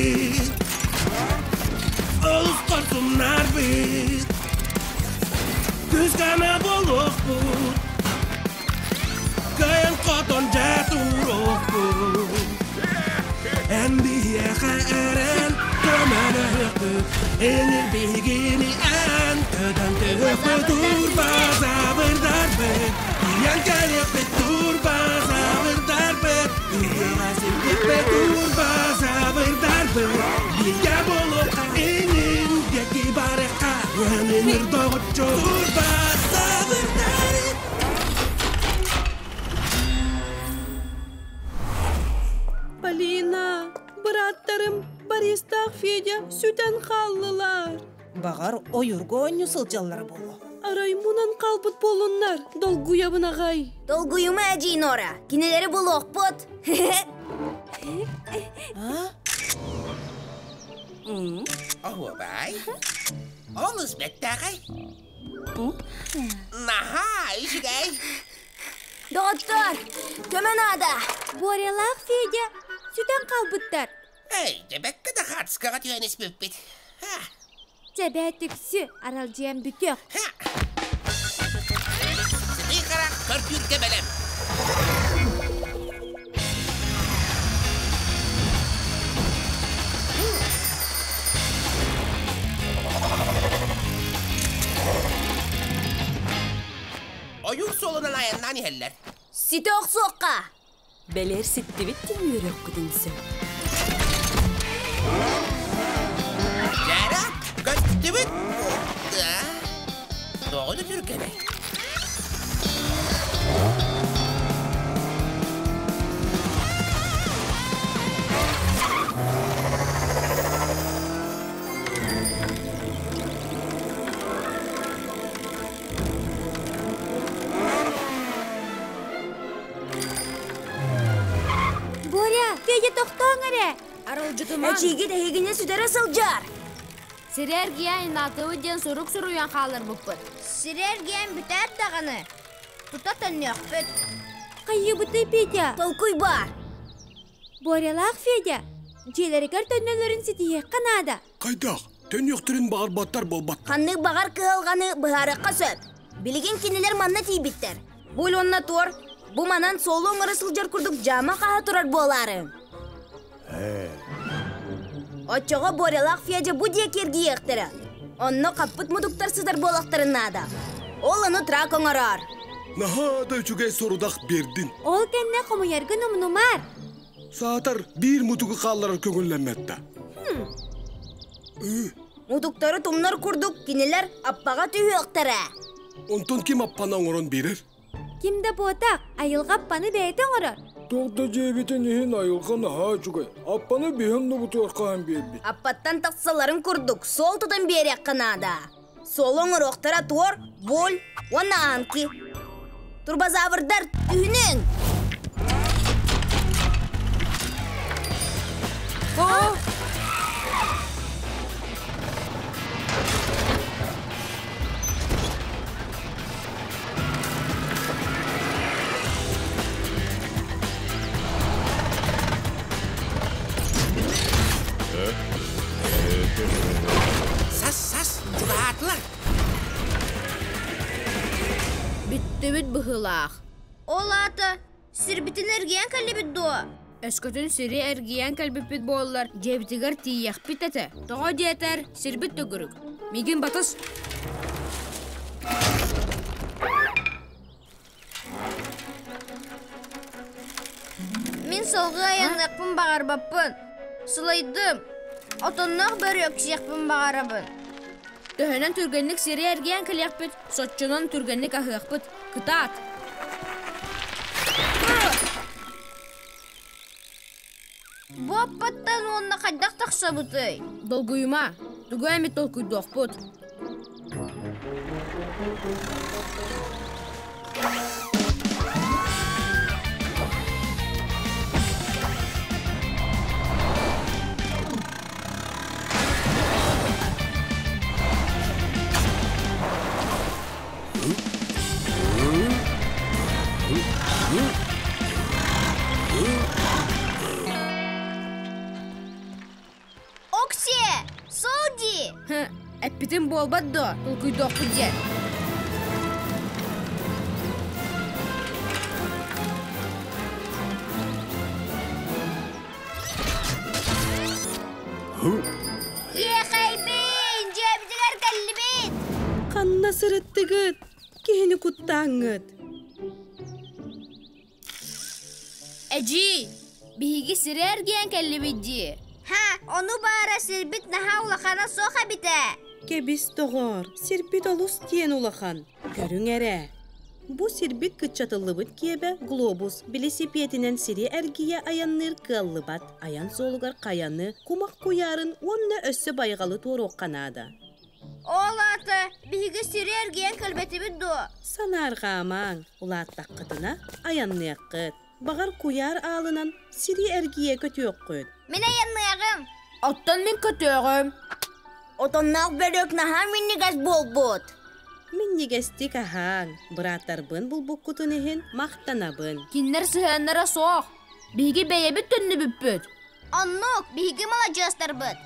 Бит, олус хорсуннарбыт, Күскэме буолуохпут, Кыайан хотон дьэ туруохпут. Эн биһиэхэ эрэн көмөлөһүөхпүт, Энир биһигини эн көтөн түһүөхпүт, Турбазаврдарбыт, тиийэн кэлиэхпит, Турбазаврдарбыт, Биһиэхэ сирдиэхпит, Турбазаврдарбыт, Бииргэ буолуохха инин диэки барыахха, Өнүнүр доҕоччу Турбазаврдарбыт. Полина, бырааттарым Бористаах Федя сүтэн хааллылар. Баҕар, ойуурга оонньуу сылдьаллара буолуо. Арай мунан хаалбыт буолуннар, долгуйабын аҕай. Долгуйума, эдьиий Нора, кинилэри булуохпут. Оһуобай. Олус бэттээхэй. Наһаа үчүгэй. Доҕоттор, көмө наада. Борялаах Федя сүтэн хаалбыттар. Эй, дьэбэккэ да хаартыскаҕа түһэн испиппит. Чэбээ түксү, аралдьыйан бүтүөх. Сытыы харах көрдүүргэ бэлэм. Ойуур суолунан айаннаан иһэллэр. Ситэ охсуохха! Бэлиэр ситтибит диэн үөрүөххүтүн сөп. Дьара, көттүбүт! Тоҕо да түргэнэй? Боря, Федя тохтооҥ эрэ! Аралдьытымаҥ! Эчиигит эһигини сүтэрэ сылдьар! Сири эргийэн Инатовы диэн сурук суруйан хаалларбыппыт. Сири эргийэн бүтээт даҕаны, тута төннүөхпүт. Хайыыбытый, Петя? Толкуй баар. Борялаах Федя, дьиэлэригэр төннөллөрүн ситиһиэххэ наада. Хайдах? Төннүөхтэрин баҕарбаттар буолбаттар. Ханнык баҕар кыһалҕаны быһаарыахха сөп. Билигин кинилэр манна тиийбиттэр. Буль уонна туор бу манан суолу оҥоро сылдьар курдук дьаама хаһа турар буолаары. Оччоҕо Борялаах Федя бу диэки эргийиэхтэрэ. Онно хаппыт мутуктар сытар буолахтарын наада. Ол ону трак оҥороор. Наһаа да үчүгэй сорудах биэрдин. Ол кэннэ хомуйаргын умнумаар. Саатар биир мутугу хаалларар көҥүллэммэт да. Мутуктары тумнар курдук кинилэр аппаҕа түһүөхтэрэ. Онтон ким аппаны оҥорон биэрэр? Ким да буотах, айылҕа аппаны бэйэтэ оҥорор. Туох да дьиэбитин иһин айылҕа наһаа үчүгэй. Аппаны биһэн нубутугар хаһан биэрбит. Аппаттан тахсаларын курдук суол тутан биэриэххэ наада. Суолу оҥоруохтара туор, боль уонна анки. Турбозаврдар түһүнүҥ! Сас, сас, чугаһаатылар. Бүттүбүт быһыылаах. Ол аата сирбитин эргийэн кэллибит дуо? Өскөтүн сири эргийэн кэлбиппит буоллар, дьиэбитигэр тиийиэхпит этэ. Тоҕо диэтэр, сирбит төгүрүк. Миигин батыс. Мин салгыы айанныахпын баҕарбаппын. Сылайдым. Отонноох бөрүөк сиэхпин баҕарабын. Төһөнөн түргэнник сири эргийэн кэлиэхпит, соччонон түргэнник аһыахпыт. Кытаат! Бу аппаттан уонна хайдах тахсабытый? Долгуйума, тугу эмит толкуйдуохпут. дии. Эппитим буолбат дуо, толкуйдуохпут диэн. Иэхэйбин, дьиэбитигэр кэллибит. Ханна сырыттыгыт? Киһини куттааҥҥыт. Эдьиий, биһиги сири эргийэн кэллибит дии. Ха, ону баара сирбит наһаа улахана суох эбит ээ. Кэбис, доҕоор, сирбит олус диэн улахан. Көрүҥ эрэ. Бу сирбит кыччатыллыбыт киэбэ глобус билисипиэтинэн сири эргийэ айанныыр кыаллыбат. Айан суолугар хайаны, кумах куйаарын уонна өссө байҕалы туоруохха наада. Ол аата биһиги сири эргийэн кэлбэтибит дуо? Санаарҕаамаҥ, улааттаххытына айанныаххыт. Баҕар куйаар аалынан сири эргийэ көтүөххүт. Мин айанныаҕым. Оттон мин көтүөҕүм. Отонноох бөрүөк наһаа минньигэс буолбут. Минньигэстик аһааҥ, бырааттарбын булбуккутун иһин махтанабын. Кинилэр сыһыаннара суох. Биһиги бэйэбит төннүбүппүт. Оннук, биһиги маладьыастарбыт.